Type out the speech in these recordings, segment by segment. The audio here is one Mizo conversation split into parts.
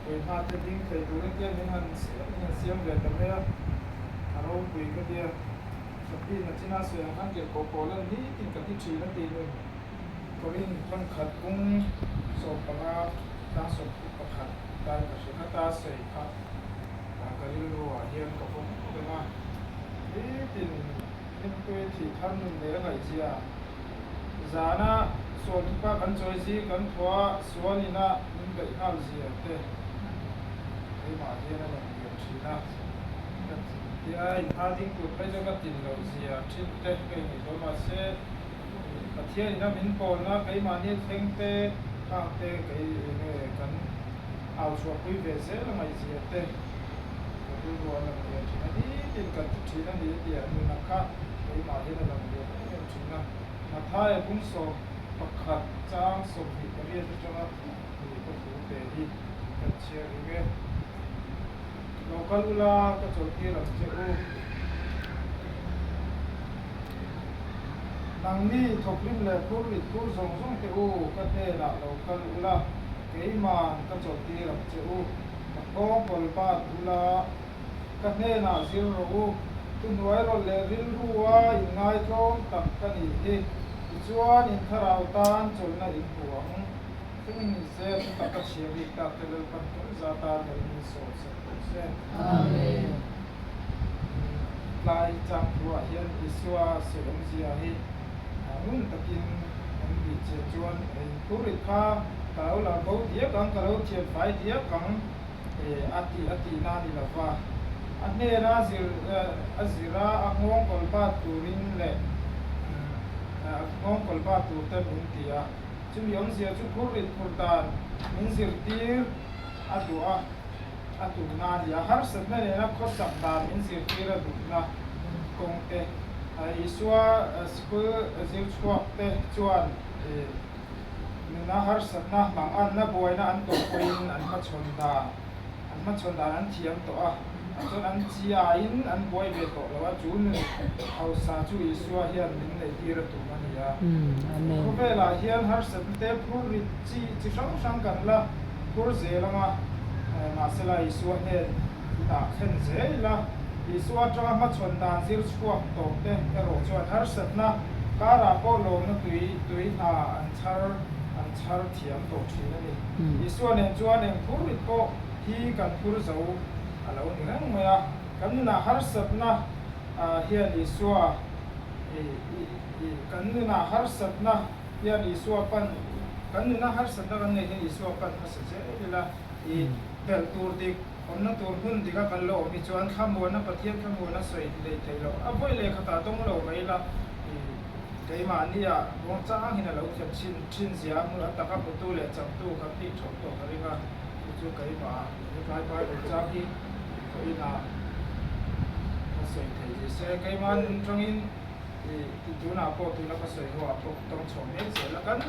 Vawi hma te ding thei turin te min han min han siam ve ta mai a, a ropui ka tia. Sapi na china sawi ang khan tirhkoh pawl a ni tin ka ti thin a ti nun. Korin thankhat bung 15 tlang 21 tan ka hre khat a sawi kha ka rilru ah hian ka vawng reng a. Nitin hlimpuia thih thar nun leh a ngaihzia zana sual thupa kan chawi zi kan thaw a sual ina min beih nghal zia te keimah hian a lang lian thin a. Ka tia inhma ding tur phei chu ka tin loh zia thin te ka ingaihtuah mahse Pathian ina min pawlna keimahni thleng te khang te kei enge kan au chhuahpui ve zel a ngaihzia te ka rilru a lang lian thin a nitin kan ti thin a ni a tih ah nuna kha keimah hian a lang lian em em thin a. Mathaia bung 11 chang 28 atanga ni ka thu pe hi kan chhiar ring e. Lo kal ula ka chawlhtir ang che u. Nangni thawklim leh phur rit phur zawng zawng te u ka hnenah lo kal ula, keiman ka chawlhtir ang che u. Ka nghawng kawl bat ula, ka hnenah zir rawh u. Thuhnuai rawlh leh rilrua inngaitlawm tak ka nih hi. Tichuan in thlarau tan chawlhna in hmu ang. Chungin ni se, thutak ka chhia bik tak te Lalpan kan za tan lo in sawm sak tawh se. Amen. Tlai chang thuah hian Isua sawi awmzia hi ngun takin an bih che chuan in thurit kha ka lo la bo diak ang, ka lo thian fai diak ang a ti a tihna a ni lo va. A hnena zir a zira a nghawng kawl bat turin leh a nghawng kawl bat tur te min ti a. Chumi awmzia chu phurrit phur dan min zirtir a duh a, a tumna a ni a. Harsatna nena khawsak dan min zirtir a duhna kawng te, Isua sikul zir chhuak te chuan nuna harsatna hmang anna buaina an tawh pawhin an hmachhawn dan an hmachhawn dan an thiam tawh a, chuan an chiaiin an buai ve tawh lo a, chu nun hausa chu Isua hian min neihtir a tum a ni a. Khawvelah hian harsatna te phur rit chi chi hrang hrang kan la phur zel ang a, mahsela Isua hnen inah thlen zel ila, Isua atanga hmachhawn dan zir chhuak tawh te erawh chuan harsatna karah pawh lawmna tui tui hna an chhar an chhar thiam tawh thin a ni. Isua nen chuan eng phur rit pawh hi kan phur zo a lo ni reng mai a. Kan nunah harsatna hian Isua kan nunah harsatna hian Isua pan kan nuna harsatna kan neih hian Isua pan hmasa zel ila i pelh tur dik awmna tur hmun dika kan lo awm hi chuan thlamuana Pathian thlamuana sawi lei theih loh a vawi leh khatah dawng lo mai ila i keimahnia ruang changin a lo thlen thin thin zia a hmun a taka hmutu leh changtu kan tih theuh tawh ka ring a. Chu chu keimah hetlai Bible chang hi vawiinah ka sawi thei ni se. Keimah nun tangin ih tunah pawh tuna ka sawi ho ah pawh ka tawng chhuak mek zel a. Kan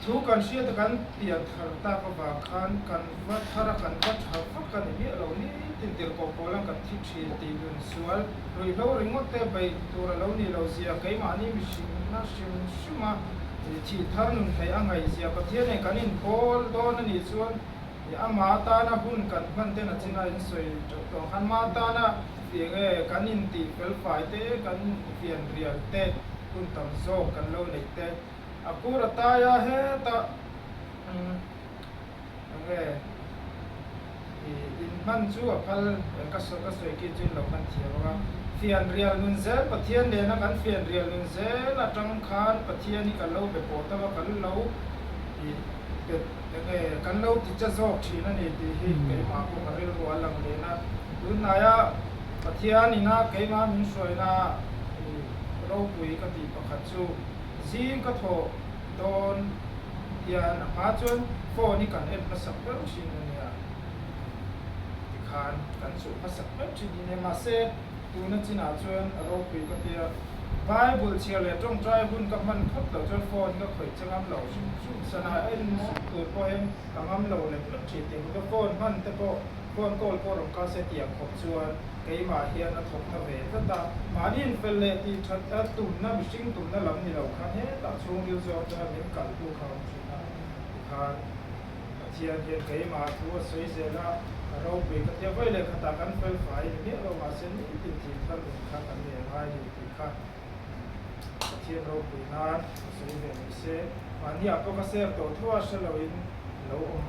thu kan hriat a kan pian thar tak avang khan kan va thar a kan va tha vak a ni miah lo nitin tirhkoh pawl ang kan thi thin tih nun sual ruihhlo ringawt te beih tur a lo nih loh zia keimahni mihringna hrim hrim a Thih thar nun theih a ngaihzia Pathian in kan inpawl dawn a nih chuan ama atana hun kan hman ten a chin a in sawi teuh tawh ang khan ama atana eng nge kan intih fel fai te kan fian rial te hun tam zawk kan lo neih te a kur a tai a hetah eng nge In hman chu a phal ka ka sawi khi chu in lo hman thiam ang a. Fianrial nun zel Pathian nena kan fianrial nun zel atang khan Pathian hi kan lo be pawh ta va kan lo i bet enge kan lo ti cha zawk thin a ni tih hi keimah pawh ka rilru a lang len a. Tunhnaia Pathian ina keimah min hruaina i ropui ka tih pakhat chu zing ka thawh dawn hian a hma chuan phone hi kan en hmasak ber thin a nia tikhan kan chuh hmasak ber thin hi nia mahse tuna chinah chuan a ropui ka tia Bible chhiar leh tawngtai hun ka hman phawt loh chuan phone hi ka khawih che ngam lo hrim hrim sana en zuk tur pawh hian ka ngam lo lek lek thin tih ka phone hman te pawh phone call pawh rawn kal se tiang khawp chuan keimah hian a thawk na ve tlat a, mahni infel leh tih that a tumna mihring tumna lam ni lo khan hetah chhungril zawk chuan min kaltu kha a awm thin a tikhan. Pathian hian keimah thu a sawi zel a, a ropui ka tia vawi leh khatah kan fel fai ni miah lo mahse nitin thih thar nun kha kan nei ngai ni tih kha Pathian ropui nan ka sawi ve mai se. Mahni ah pawh ka ser tawh tho a hre loin lo awm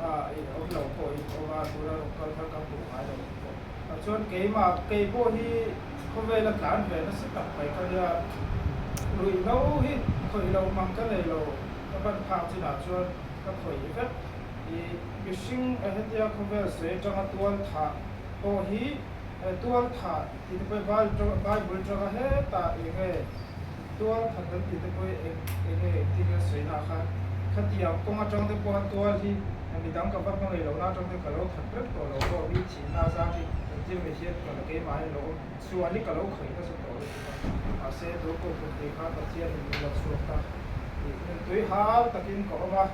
a, awm lo pawh in awm a, tuna rawn kal thar ka hmuh ngai lo pawh. Chuan keimah kei pawh hi khawvel a tlan ve nasa tak mai ka nia, ruihhlo hi khawih loh mang ka nei lo, ka ban phak chinah chuan ka khawih vek. I mihring hetia khawvel sawi atanga tual thah pawh hi tual thah tih te pawh hi Bible atanga hetah eng nge tual that an tih te pawh hi eng eng nge engtin nge a sawi na khan khatiang kawng atang te pawh tual hi midang ka va hmangaih lohna atang te ka lo that reng tawh lo pawh mi thihna zat hi engtin nge hian ka la keimah hian lo awm sual hi ka lo khawih nasa tawh lutuk a mahse tu pawh kum tih khan Pathian in min la chhuak ta tih nunpui hal takin ka awm a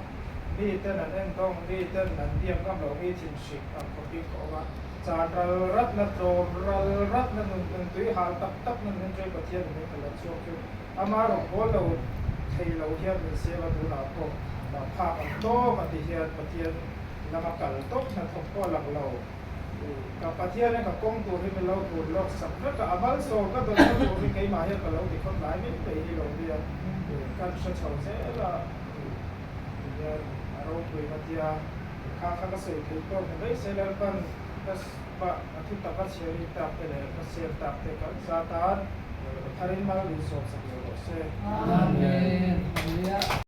mi ten an en dawng mi ten an biak ngam loh mi thinhrik ang khawpin ka awm a. Chan ral ratna tlawm ral ratna nun nun tui hal tak tak na nun ṭei Pathian in min la chhuak chu ama rawngbâwl lo thei lo hian min siam a tunah pawh phak ang tawk a ti hian Pathian lama kal tawp hnathawk pawh a lang lo. Ka Pathian in ka kawng tur hi min lo hun lawk sak vek a, a malsawm ka dawnna tur hi keimah hian ka lo ti khawp lai mai mai hi lo nia kan hre chho zel a ti hian a ropui ka tia. Kha kha ka sawi theih tawk ni mai se Lalpan ka pah a thu taka chhiar in tak te leh ka siam tak te kan za tan tharin mal min sawm sak lo rawh se. Amen. Hallelujah.